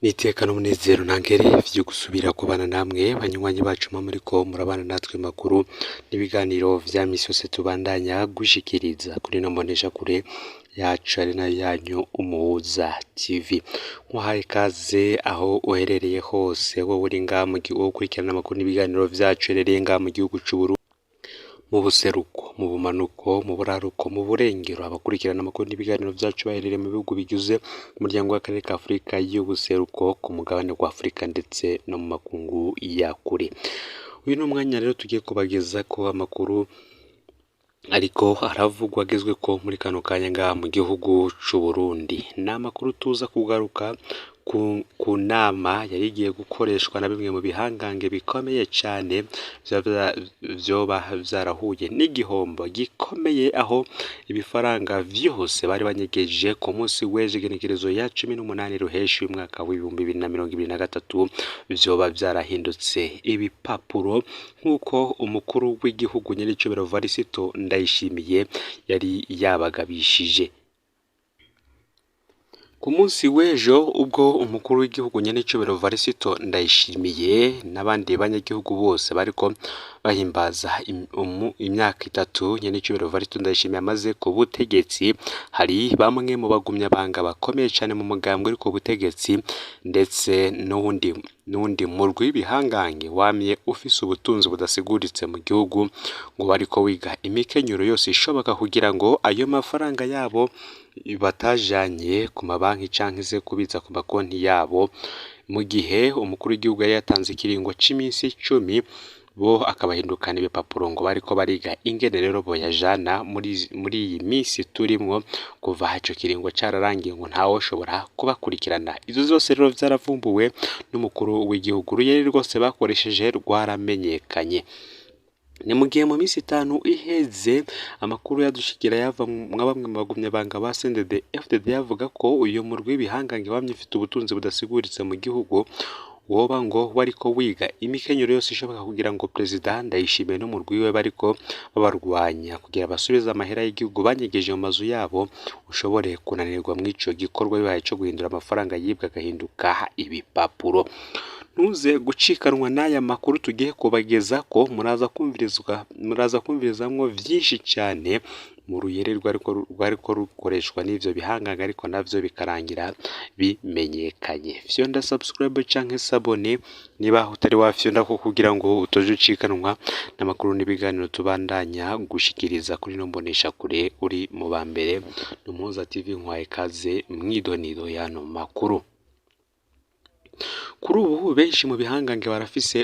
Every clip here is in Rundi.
N'iteka n'umunezero ntangere vyo gusubira kubana namwe banywanyi bacu mwa muriko murabana natwe makuru n'ibiganiro vya misi yose tubandanya gushikiriza kuri ino mboneshakure yacu ari nayo yanyu Umuhuza TV. Nkuhaye ikaze aho uherereye hose, wowe uri ngaha mu gihugu ukurikirana amakuru n'ibiganiro vyacu, uherereye ngaha mu gihugu c'Uburundi, mu buseruko, mu bumanuko, mu buraruko, mu burengero, abakurikirana amakuru n'ibiganiro vyacu baherereye mu bihugu bigize umuryango w'akarere ka Afurika y'ubuseruko, ku mugabane wa Afurika ndetse no mu makungu ya kure. Uyu ni umwanya rero tugiye kubagezako amakuru ariko aravugwa agezweko muri kano kanya ngaha mu gihugu c'Uburundi. Ni amakuru tuza kugaruka ku nama yari igiye gukoreshwa na bimwe mu bihangange bikomeye cane vyoba vyarahuye n'igihombo gikomeye, aho ibifaranga vyose bari banyegeje ku munsi w'ejo igenekerezo ya 18 ruheshi umwaka w'2023 vyoba vyarahindutse ibipapuro, nk'uko umukuru w'igihugu nyenicubahiro Varisito Ndayishimiye yari yabagabishije. Ku munsi w'ejo ubwo umukuru w'igihugu nyenicubahiro Varisito Ndayishimiye n'abandi banyagihugu bose bariko bahimbaza imyaka 3 nyenicubahiro Varisito Ndayishimiye amaze ku butegetsi, hari bamwe mu bagumyabanga bakomeye cane mu mugambwe uri ku butegetsi ndetse n'uwundi murwi w'ibihangange wamye ufise ubutunzi budasiguritse mu gihugu, ngo bariko wiga imikenyero yose ishoboka kugira ngo ayo mafaranga yabo batajanye ku mabanki canke se kubitsa ku makonti yabo, mu gihe umukuru w'igihugu yari yatanze ikiringo c'iminsi 10 bo akabahindukana ibipapuro, ngo bariko bariga ingene rero boyajana muri iyi minsi turimwo kuva ico kiringo cararangiye, ngo ntawoshobora kubakurikirana. Ivyo vyose rero vyaravumbuwe n'umukuru w'igihugu, uruyeri rwose bakoresheje rwaramenyekanye. Ni mu gihe mu minsi 5 iheze amakuru yadushikira yava mwa bamwe mu bagumyabanga ba CNDD FDD yavuga ko uyu murwi w'ibihangange wamye ufite ubutunzi budasiguritse mu gihugu woba ngo wariko wiga imikenyero yose ishoboka kugira ngo Perezida Ndayishimiye n'umurwi wiwe bariko babarwanya kugira basubize amahera y'igihugu banyegeje mu mazu yabo, ushobore kunanirwa mw'ico gikorwa bibaye ico guhindura amafaranga yibwe agahinduka ibipapuro. Ntuze gucikanwa n'aya makuru tugiye kubageza ko muraza kumvirizamwo vyinshi cane mu ruyeri rwariko rukoreshwa n'ivyo bihangange, ariko navyo bikarangira bimenyekanye. Fyonda subscribe canke s'abonner niba utari wafyonda ko kugira ngo utoje ucikanwa n'amakuru n'ibiganiro tubandanya gushikiriza kuri ino mboneshakure, uri mu ba mbere. N'Umuhuza TV, nkwaye ikaze mwidonido y'ano makuru. Kuri ubu benshi mu bihangange barafise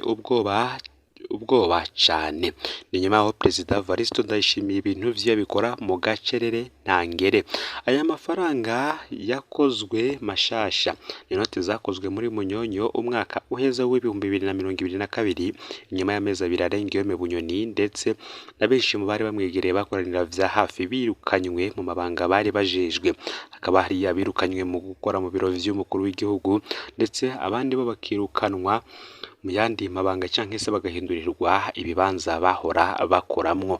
ubwoba cane. Ni nyuma yaho Perezida Varisito Ndayishimiye ibintu vyiwe bikora mu gacerere ntangere. Aya mafaranga yakozwe mashasha ni inoti zakozwe muri Munyonyo umwaka uheze w'2022, inyuma y'amezi 2 arenga Guillaume Bunyoni ndetse na benshi mu bari bamwegereye bakoranira vya hafi birukanywe mu mabanga bari bajejwe. Hakaba hari abirukanywe mu gukora mu biro vy'umukuru w'igihugu, ndetse abandi bo bakirukanwa mu yandi mabanga canke se bagahindurirwa ibibanza bahora bakoramwo.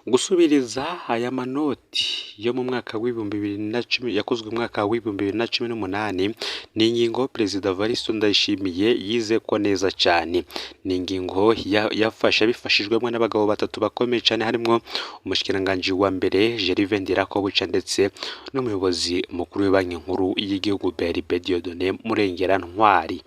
Gusubiriza aya manoti yo mu mwaka w'2010 yakozwe mu mwaka w'2018 ni ingingo Perezida Varisito Ndayishimiye yize ko neza cane. Ni ingingo yafashe abifashijwemo n'abagabo 3 bakomeye cane, harimwo umushikiranganji wa mbere Gervais Ndirakobuca ndetse n'umuyobozi mukuru w'ibanki nkuru y'igihugu BRB Dieudonné Murengerantwari.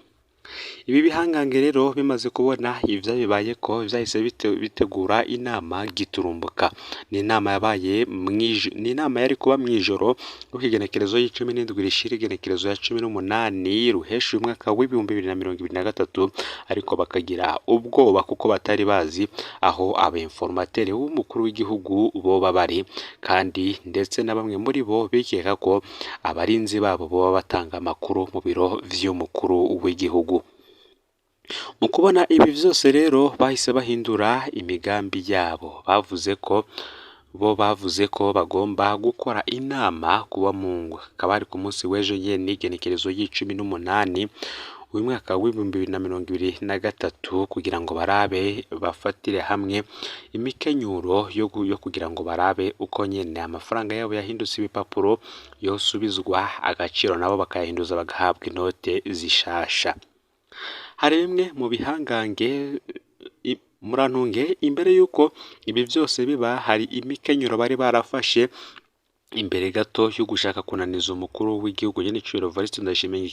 Ibi bihangange rero bimaze kubona ivyabibayeko vyahise bitegura inama giturumbuka. Ni inama yabaye ni inama yari kuba mw'ijoro rw'igenekerezo y'17 rishira igenekerezo ya 18 ruheshi umwaka w'2023, ariko bakagira ubwoba kuko batari bazi aho abainformateri b'umukuru w'igihugu boba bari, kandi ndetse na bamwe muri bo bikeka ko abarinzi babo boba batanga amakuru mu biro vy'umukuru w'igihugu. Mu kubona ibi vyose rero bahise bahindura imigambi yabo, bavuze ko bagomba gukora inama kuba mu ngo. Akaba ari ku munsi w'ejo nyene igenekerezo y'18 uyu mwaka w'2023 kugira ngo barabe bafatire hamwe imikenyuro yo kugira ngo barabe uko nyene amafaranga yabo yahindutse ibipapuro yosubizwa agaciro, nabo bakayahinduza bagahabwa inote zishasha. Hari bimwe mu bihangange murantunge, imbere y'uko ibi vyose biba hari imikenyuro bari barafashe imbere gato yo gushaka kunaniza umukuru w'igihugu nyen'icubahiro Evariste Ndayishimiye.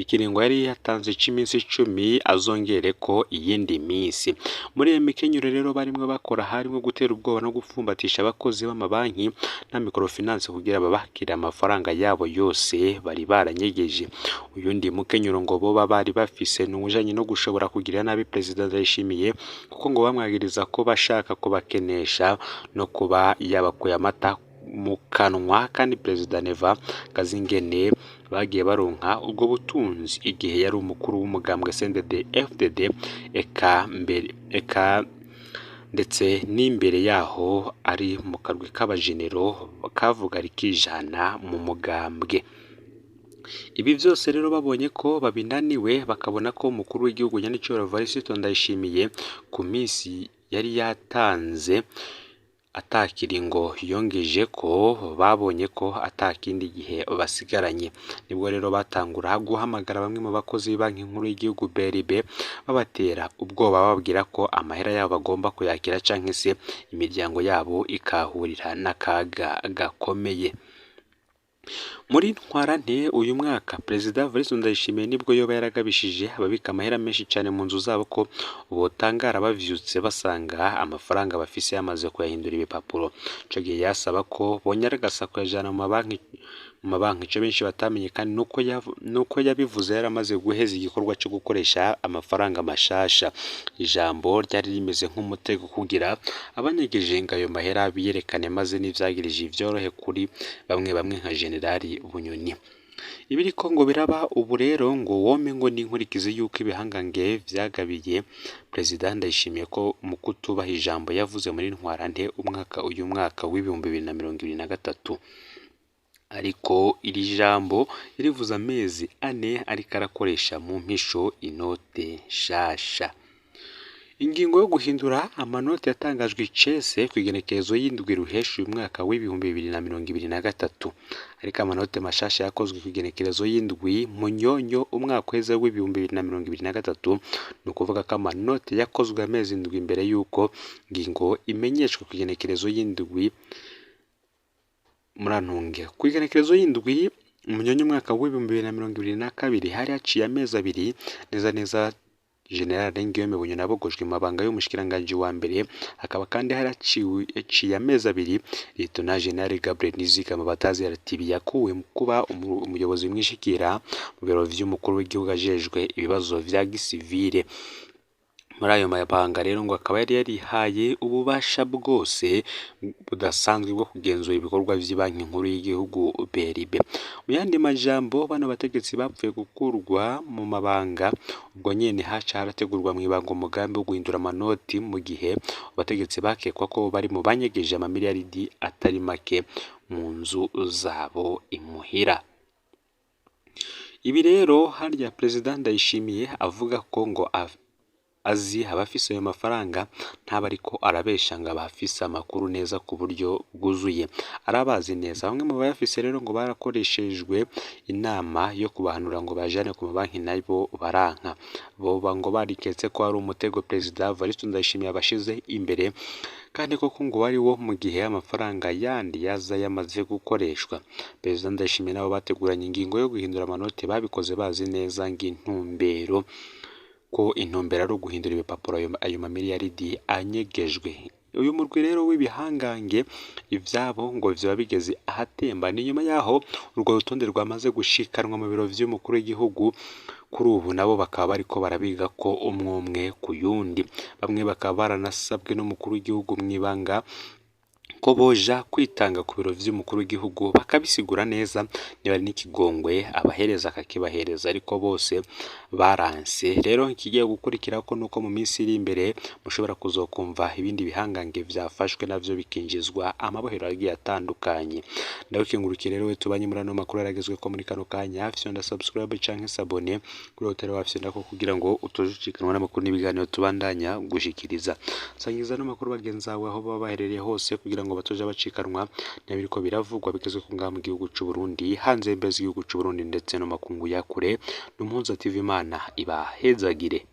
Ikiringo yari yatanze c'iminsi 10 azongereko iyindi minsi. Muri iyo mikenyuro rero barimwo bakora harimwo gutera ubwoba no gupfumbatisha abakozi b'amabanki na microfinance kugira babakire amafaranga yabo yose bari baranyegeje. Uyundi mukenyuro ngo boba bari bafise n'uwujanye no gushobora kugirira nabi Perezida Ndayishimiye, kuko ngo bamwagiriza ko bashaka kubakenesha no kuba yabakuye amata mu kanwa, kandi Perezida Neva Kazingene bagiye baronka ubwo butunzi igihe yari umukuru w'umugambwe CNDD FDD, eka mbere eka ndetse n'imbere yaho ari mu karwi k'abajenero kavuga rikijana mu mugambwe. Ibi vyose rero babonye ko babinaniwe, bakabona ko umukuru w'igihugu nyen'icubahiro Evariste Ndayishimiye ku minsi yari yatanze atakiringo yongeje ko, babonye ko atakindi gihe basigaranye. Nibwo rero batangura guhamagara bamwe mu bakozi b'Ibanki Nkuru y'igihugu BRB, babatera ubwoba bababwira ko amahera yabo bagomba kuyakira canke se imiryango yabo ikahurira n'akaga gakomeye. Muri ntwarante uyu mwaka Perezida Evariste Ndayishimiye nibwo yoba yaragabishije ababika amahera menshi cane mu nzu zabo ko botangara bavyutse basanga amafaranga bafise yamaze kuyahindura ibipapuro. Ico gihe yasaba ko bonyaragasa kuyajana mu mabanki. Ico benshi batamenye kandi nuko yabivuze yaramaze guheza igikorwa co gukoresha amafaranga mashasha. Ijambo ryari rimeze nk'umutego kugira abanyegeje ngo ayo mahera biyerekane, maze n'ivyagirije vyorohe kuri bamwe bamwe nka Generali Bunyoni. Ibiriko ngo biraba ubu rero ngo wome ngo n'inkurikizi y'uko ibihangange vyagabiye Perezida Ndayishimiye ko mu kutubaha ijambo yavuze muri ntwarante uyu mwaka w'2023. Ariko iri jambo yarivuze amezi 4 ariko arakoresha mu mpisho inote nshasha. Ingingo yo guhindura amanoti yatangajwe icese kw'igenekerezo y'indwi ruhesha uyu mwaka w'2023, ariko amanote mashasha yakozwe kw'igenekerezo y'indwi Munyonyo umwaka uheze w'2023. Ni ukuvuga ko amanote yakozwe amezi 7 imbere y'uko ngingo imenyeshwa kw'igenekerezo y'indwi murantunge. Kw'igenekerezo y'indwi Munyonyo umwaka w'2022 hari haciye amezi 2 neza neza General Guillaume Bunyoni abogojwe mu mabanga y'umushikiranganji wa mbere, hakaba kandi haraciye amezi 2 Lieutenant General Gabriel Nizigama batazi yaratibi yakuwe kuba umuyobozi mwishikira mu biro vy'umukuru w'igihugu ajejwe ibibazo vya gisivile. Muri ayo mabanga rero ngo akaba yari yarihaye ububasha bwose budasanzwe bwo kugenzura ibikorwa vy'Ibanki Nkuru y'igihugu BRB. Mu yandi majambo, bano bategetsi bapfuye gukurwa mu mabanga ubwo nyene haca harategurwa mw'ibanga umugambi wo guhindura amanoti, mu gihe abategetsi bakekwa ko bari mu banyegeje amamiliyaridi atari make mu nzu zabo imuhira. Ibi rero harya Perezida Ndayishimiye avuga ko ngo azi abafise ayo mafaranga ntaba ariko arabesha ngo abafise amakuru neza ku buryo bwuzuye, arabazi neza. Bamwe mu bayafise rero ngo barakoreshejwe inama yo kubahanura ngo bajane ku mabanki nabo baranka. Boba ngo bariketse ko ari umutego Perezida Evariste Ndayishimiye abashize imbere, kandi koko ngo wari wo mu gihe amafaranga yandi yaza yamaze gukoreshwa. Perezida Ndayishimiye nabo bateguranye ingingo yo guhindura amanote babikoze bazi neza ng'intumbero ko intumbero ari uguhindura ibipapuro ayo mamiliyaridi anyegejwe. Uyu murwi rero w'ibihangange ivyabo ngo vyoba bigeze ahatemba. Ni nyuma yaho urwo rutonde rwamaze gushikanwa mu biro vy'umukuru w'igihugu, kuri ubu nabo bakaba bariko barabiga ko umwe umwe ku yundi. Bamwe bakaba baranasabwe n'umukuru w'igihugu mw'ibanga ko boja kwitanga ku biro vy'umukuru w'igihugu bakabisigura neza, niba ari n'ikigongwe abahereza akakibahereza, ariko bose baranse. Rero ikigiye gukurikirako nuko mu minsi iri imbere mushobora kuzokumva ibindi bihangange vyafashwe navyo bikinjizwa amabohero agiye atandukanye. Ndagukengurukiye rero we tubanye muri ano makuru yaragezweko muri kano kanya, fyonda subscribe canke s'abonner kuri hoteli wafyondako kugira ngo utoje ucikanwa n'amakuru n'ibiganiro tubandanya gushikiriza. Sangiza ano makuru bagenzi bawe aho baba baherereye hose kugira ngo batoja bacikanwa n'ibiriko biravugwa bigezwe ku ngaha mu gihugu c'u Burundi, hanze y'imbibe z'igihugu c'u Burundi ndetse no makungu ya kure. N'Umuhuza TV, Imana ibahezagire.